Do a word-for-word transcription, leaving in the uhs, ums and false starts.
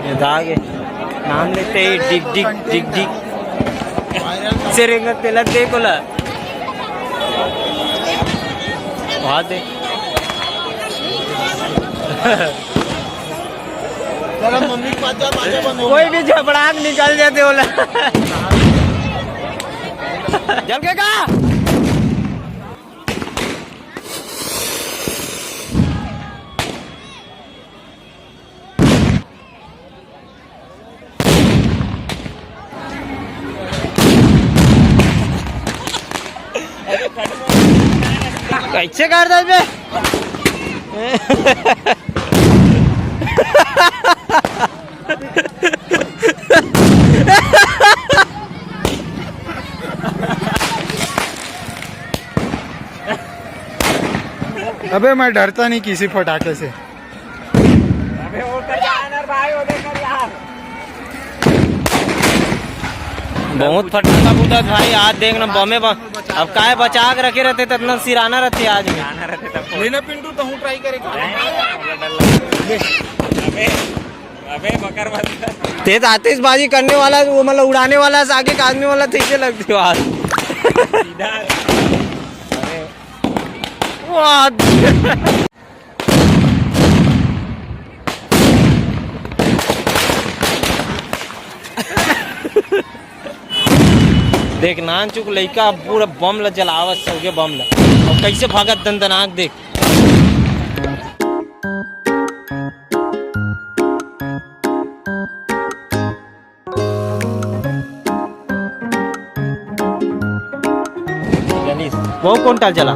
ये तो आगे नाम लेते ही डिग डिग डिग डिग से रेंगत तेला देख ओला। वहाँ दे। तेरा मम्मी के पास जा, मारे बंद हो। कोई भी झपड़ाक निकल जाते ओला। जल के का? कैसे कर दे बे? अबे, मैं डरता नहीं किसी पटाखे से। अबे, वो कर यार, भाई, वो देख कर यार। बहुत फटाका फूटत भाई, आज देखना बमे बम। अब काय बचा के रखे रहते, त इतना सिराना रहते आज में। लेना पिंटू, तहूँ ट्राई करे का? अबे, अबे, बकर मत। तेज आतिशबाजी करने वाला, वो मतलब उड़ाने वाला से आगे काटने वाला, ठीक से लगती हो आज। सीधा। अरे। वाह। देख, नानचुक लइका पूरा बम ल जलावत, सौगे बम ल, अउ कइसे भागत दनदनाक, देख। वो कौन टाल चला?